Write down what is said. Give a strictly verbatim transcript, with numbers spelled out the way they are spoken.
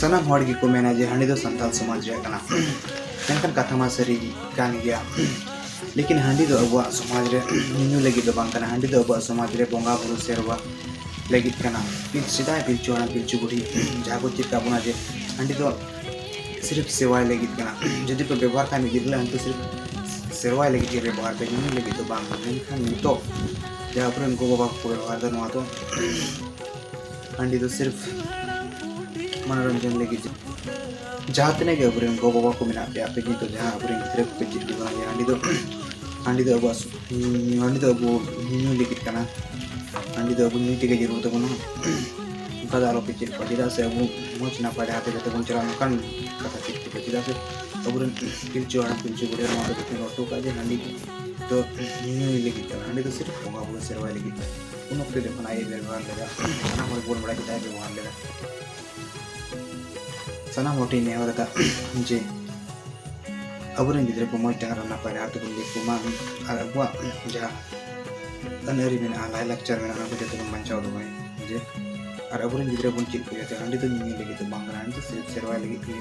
ᱥᱟᱱᱟᱢ ᱦᱚᱲ ᱜᱮᱠᱚ ᱢᱮᱱᱟ ᱡᱮ ᱦᱟᱺᱰᱤ ᱫᱚ ᱥᱟᱱᱛᱟᱲ ᱥᱚᱢᱟᱡᱽ ᱨᱮᱭᱟᱜ ᱠᱟᱱᱟ᱾ ᱢᱮᱱᱠᱷᱟᱱ ᱠᱟᱛᱷᱟ ᱢᱟ ᱥᱟᱹᱨᱤ ᱠᱟᱱ ᱜᱮᱭᱟ᱾ ᱞᱮᱠᱤᱱ ᱦᱟᱺᱰᱤ ᱫᱚ ᱟᱵᱚᱣᱟᱜ ᱥᱚᱢᱟᱡᱽ ᱨᱮ ᱧᱩ ᱞᱟᱹᱜᱤᱫ ᱫᱚ ᱵᱟᱝ ᱠᱟᱱᱟ᱾ ᱦᱟᱺᱰᱤ ᱫᱚ ᱟᱵᱚᱣᱟᱜ ᱥᱚᱢᱟᱡᱽ ᱨᱮ ᱵᱚᱸᱜᱟ ᱵᱩᱨᱩ ᱥᱮᱨᱣᱟ ᱞᱟᱹᱜᱤᱫ ᱠᱟᱱᱟ᱾ ᱯᱤᱞ-, ᱥᱮᱫᱟᱭ ᱯᱤᱞᱪᱩ ᱦᱟᱲᱟᱢ ᱯᱤᱞᱪᱩ ᱵᱩᱰᱷᱤ ᱡᱟᱦᱟᱸ ᱠᱚ ᱪᱮᱫ ᱠᱟᱜ ᱵᱚᱱᱟ ᱡᱮ ᱦᱟᱺᱰᱤ ᱫᱚ ᱥᱤᱨᱤᱯ ᱥᱮᱣᱟᱭ ᱞᱟᱹᱜᱤᱫ ᱠᱟᱱᱟ᱾ ᱡᱩᱫᱤ ᱯᱮ ᱵᱮᱵᱚᱦᱟᱨ ᱠᱷᱟᱱ ᱢᱤᱫ ᱫᱤᱱ ᱦᱤᱞᱳᱜ ᱦᱟᱺᱰᱤ ᱥᱤᱨᱤᱯ ᱥᱮᱨᱣᱟᱭ ᱞᱟᱹᱜᱤᱫ ᱜᱮ ᱵᱮᱵᱚᱦᱟᱨ ᱯᱮ, ᱧᱩ ᱞᱟᱹᱜᱤᱫ ᱫᱚ ᱵᱟᱝ᱾ ᱢᱮᱱᱠᱷᱟᱱ ᱱᱤᱛᱚᱜ ᱡᱟᱦᱟᱸ ᱟᱵᱚᱨᱮᱱ ᱜᱚ-ᱵᱟᱵᱟ ᱠᱚ ᱵᱮᱵᱚᱦᱟᱨ ᱮᱫᱟ ᱱᱚᱣᱟ ᱫᱚ ᱦᱟᱺᱰᱤ ᱫᱚ ᱥᱤᱨᱯ ᱢᱚᱱᱳᱨᱚᱧᱡᱚᱱ ᱞᱟᱹᱜᱤᱫ᱾ ᱡᱟᱦᱟᱸ ᱛᱤᱱᱟᱹᱜ ᱜᱮ ᱟᱵᱚᱨᱮᱱ ᱜᱚ-ᱵᱟᱵᱟ ᱠᱚ ᱢᱮᱱᱟᱜ ᱯᱮᱭᱟ, ᱟᱯᱮ ᱠᱤᱱᱛᱩ ᱡᱟᱦᱟᱸ ᱟᱵᱚᱨᱮᱱ ᱜᱤᱫᱽᱨᱟᱹ ᱠᱚᱯᱮ ᱪᱮᱫ ᱟᱠᱚ ᱠᱟᱱᱟ ᱡᱮ ᱦᱟᱺᱰᱤ ᱫᱚ, ᱦᱟᱺᱰᱤ ᱫᱚ ᱟᱵᱚᱣᱟᱜ ᱥᱩ-, ᱦᱟᱺᱰᱤ ᱫᱚ ᱟᱵᱚ ᱧᱩ ᱞᱟᱹᱜᱤᱫ ᱠᱟᱱᱟ, ᱦᱟᱺᱰᱤ ᱫᱚ ᱟᱵᱚ ᱧᱩ ᱛᱮᱜᱮ ᱡᱟᱹᱨᱩᱲ ᱛᱟᱵᱚᱱᱟ, ᱚᱱᱠᱟ ᱫᱚ ᱟᱞᱚᱯᱮ ᱪᱮᱫ ᱠᱚᱣᱟ᱾ ᱪᱮᱫᱟᱜ ᱥᱮ ᱟᱵᱚ ᱢᱚᱡᱽ ᱱᱟᱯᱟᱭ ᱰᱟᱦᱟᱨ ᱛᱮ ᱡᱟᱛᱮ ᱵᱚᱱ ᱪᱟᱞᱟᱜ, ᱱᱚᱝᱠᱟᱱ ᱠᱟᱛᱷᱟ ᱪᱮᱫ ᱠᱚᱯᱮ᱾ ᱪᱮᱫᱟᱜ ᱥᱮ ᱟᱵᱚᱨᱮᱱ ᱯᱤᱞᱪᱩ ᱦᱟᱲᱟᱢ ᱯᱤᱞᱪᱩ ᱵᱩᱰᱷᱤ ᱱᱚᱣᱟ ᱫᱚ ᱵᱟᱠᱤᱱ ᱨᱚᱲ ᱦᱚᱴᱚ ᱠᱟᱜᱼᱟ ᱡᱮ ᱦᱟᱺᱰᱤ ᱫᱚ ᱧᱩᱭ ᱞᱟᱹᱜᱤᱫ ᱠᱟᱱᱟ, ᱦᱟᱺᱰᱤ ᱫᱚ ᱥᱤᱨᱯ ᱵᱚᱸᱜᱟ ᱵᱩᱨᱩ ᱥᱮᱨᱣᱟᱭ ᱞᱟᱹᱜᱤᱫ ᱠᱟᱱᱟ᱾ ᱩᱱ ᱚᱠᱛᱮ ᱡᱚᱠᱷᱚᱱ ᱟᱡ ᱮ ᱵᱮᱵᱚᱦᱟᱨ ᱞᱮᱫᱟ, ᱥᱟᱱᱟᱢ ᱦᱚᱲ ᱵᱚᱱ ᱵᱟᱲᱟᱭ ᱠᱮᱫᱟ ᱟᱡ ᱵᱮᱵᱚᱦᱟᱨ ᱞᱮᱫᱟ᱾ ᱥᱟᱱᱟᱢ ᱦᱚᱲ ᱴᱷᱮᱱ ᱱᱮᱦᱚᱨ ᱮᱫᱟ ᱡᱮ ᱟᱵᱚᱨᱮᱱ ᱜᱤᱫᱽᱨᱟᱹ ᱠᱚ ᱢᱚᱡᱽ ᱰᱟᱦᱟᱨ ᱟᱨ ᱱᱟᱯᱟᱭ ᱰᱟᱦᱟᱨ ᱛᱮᱵᱚᱱ ᱤᱫᱤ ᱠᱚᱢᱟ, ᱟᱨ ᱟᱵᱚᱣᱟᱜ ᱡᱟᱦᱟᱸ ᱟᱹᱱ ᱟᱹᱨᱤ ᱢᱮᱱᱟᱜᱼᱟ, ᱞᱟᱭᱼᱞᱟᱠᱪᱟᱨ ᱢᱮᱱᱟᱜᱼᱟ, ᱚᱱᱟ ᱠᱚ ᱡᱚᱛᱚ ᱵᱚᱱ ᱵᱟᱧᱪᱟᱣ ᱫᱚᱦᱚᱭᱟ᱾ ᱡᱮ ᱟᱨ ᱟᱵᱚᱨᱮᱱ ᱜᱤᱫᱽᱨᱟᱹ ᱵᱚᱱ ᱪᱮᱫ ᱠᱚᱣᱟ ᱡᱟᱛᱮ ᱦᱟᱺᱰᱤ ᱫᱚ ᱧᱩᱭ ᱞᱟᱹᱜᱤᱫ ᱫᱚ ᱵᱟᱝ ᱠᱟᱱᱟ, ᱦᱟᱺᱰᱤ ᱫᱚ ᱥᱤᱨᱯ ᱥᱮᱨᱣᱟᱭ ᱞᱟᱹᱜᱤᱫ ᱜᱮ